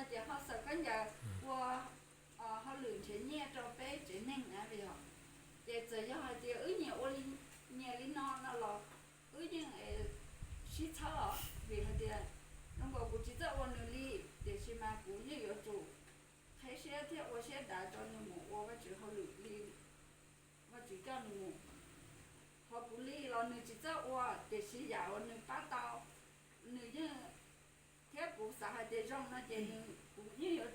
Ces ho xaws khaub ncaws ua hauj lwm nrhiav nyiaj rau peb tsev neeg na yom. Ces txawm yog hais tias wb nyias ua li, nyias li no no los wb yeej sib txhawb os, vim hais tias zoo nkaus kuv tsis txawj ua nws li, tiam sis mas kuv yeej yuav tsum qheb siab thiab ua siab dav rau nws mus ua Vajtswv hauj lwm li Vajtswv coj nws mus. Ho kuv li los nws tsis txawj ua, tiam sis yam uas nws pab tau, nws yeej, thiab kuv xav hais tias zoo no ces nws, kuv yeej yuav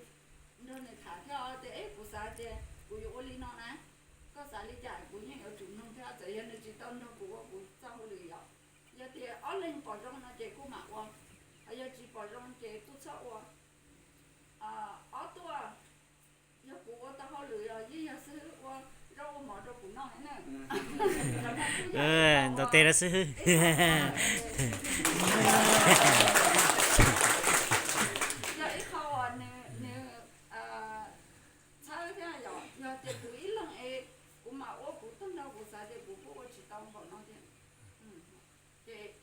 nrog nws tham thiab os, tias es kuv xav hais tias kuv yuav ua li no na, koj xav li cas kuv yeej yuav tsum mloog thiab, txawm yog nws tsis tau nrog kuv ua kuv txoj hauj lwm yom. Yog tias ob leeg pom zoo no ces kuj mam ua, ho yog tsis pom zoo ces kuj txhob ua. Ob tuaj, yog kuv ua tau hauj lwm los yeej yog xib hwb ua zaub ua mov rau kuv noj na. Ntaus tes rau xib hwb. Yog ib qho uas nws, nws txhawb thiab yom, yog tias kuv ib leeg es kuv mam ua kuv tag nrho, kuv xav tias kuv kuj ua tsis tau npaum no thiab. Ces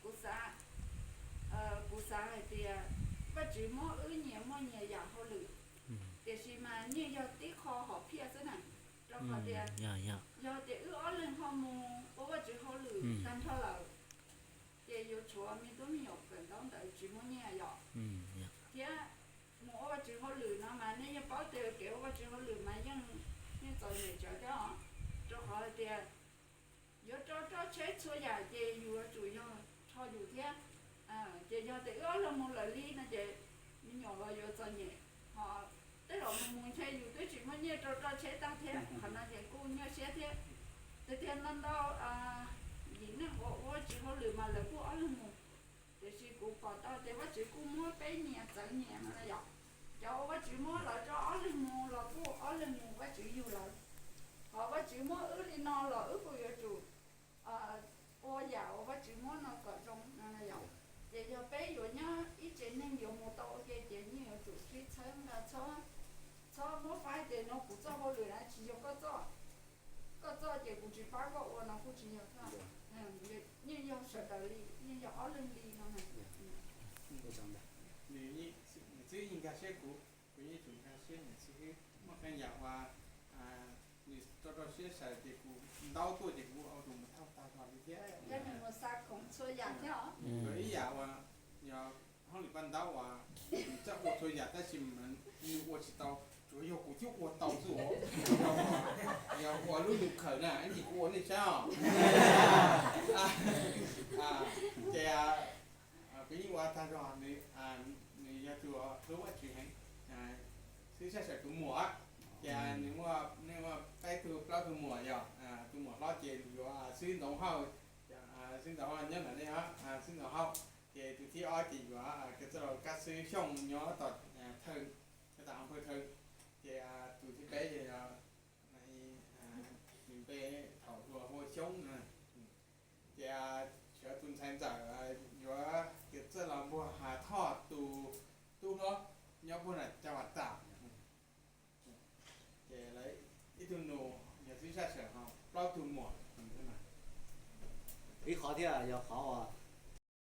kuv xav, kuv xav hais tias Vajtswv muab wb nyias muaj nyias yam hauj lwm, tiam sis mas yeej yog tib qho hom phiaj xwb na, rau qhov tias yog tias wb ob leeg ho mus ua Vajtswv hauj lwm tag nrho lawm, ces yuav tshuav me tub me nyuam kawm ntaub ntawv tsis muaj nyiaj yom. Thiab mus ua Vajtswv hauj lwm no mas nej yeej paub tias kev ua Vajtswv hauj lwm mas yeej, yeej txom nyem tsawv thiab os, rau qhov hais tias yuav rau roj tsheb txhua yam ces yus yuav tsum yog rho yus thiab. Ces yog tias wb ob leeg mus lawm li no ces me nyuam los yuav txom nyem, ho tej zaum mus mus ntshe yus twb tsis muaj nyiaj rau roj tsheb tag thiab, qhov no ces kuj nyuaj siab thiab. Tiag tiag ntau ntau yim neeg uas ua Vajtswv hauj lwm mas lawv kuj ob leeg mus, tiam sis kuv pom tau tias Vajtswv kuj muab peb nyias txawv nyias no na yom. Cov uas Vajtswv muab lawv rau ob leeg mus los kuj ob leeg mus Vajtswv yug lawv, ho Vajtswv muab wb li no los wb kuj yuav tsum ua yam uas Vajtswv muab no kom zoo no na yom. Ces yog peb yuav nyob ib tsev neeg yuav mus tau ua ke ces yeej yuav tsum sib txhawb nqa, txhob, txhob muab faib tias no kuv txoj hauj lwm na tsis yog koj txoj, koj txoj ces kuv tsis pab koj ua no kuj tsis yog thiab. Yeej yog sawv daws li, yeej yog ob leeg li no na. Nws, nws twb yeej nkag siab kuv, kuv yeej tsum nkag siab nws xib hwb. Muaj qee yam uas nws rau rau siab sawv ces kuv ntaub tuaj ces kuv ua tus mus thauj tag zog li thiab. Yog nws mus xa khoom txhua yam thiab os. Ib yam uas yog hauj lwm paj ntaub uas nws txawj ua txhua yam tab sis mas nws ua tsis tau, tsuas yog kuv thiaj ua tau xwb os. Yog ua lub nus khawm na ib ntsis kuv ua nej saib os. Ces kuv yeej ua tag zog, nws yog tus hlub Vajtswv heev, xib hwb sab sawv tus muam, ces nws muaj, nej muaj peb tug plaub tug muam yog, tus muam hlob ces yuav xib hwb Ntxoov Hauj, xib hwb Ntxoov Hauj nyob ntawm nej, xib hwb Ntxoov Hauj, ces tus thib ob ces yuav, ces txoj laus kab xib hwb Xyooj nyob tom Thawj, nyob tom Hmoob Phwj Thawj, ces tus thib peb ces nws npe thaum hluas hu ua Xyoob na. Ces sawv tus ntxhais ntxawm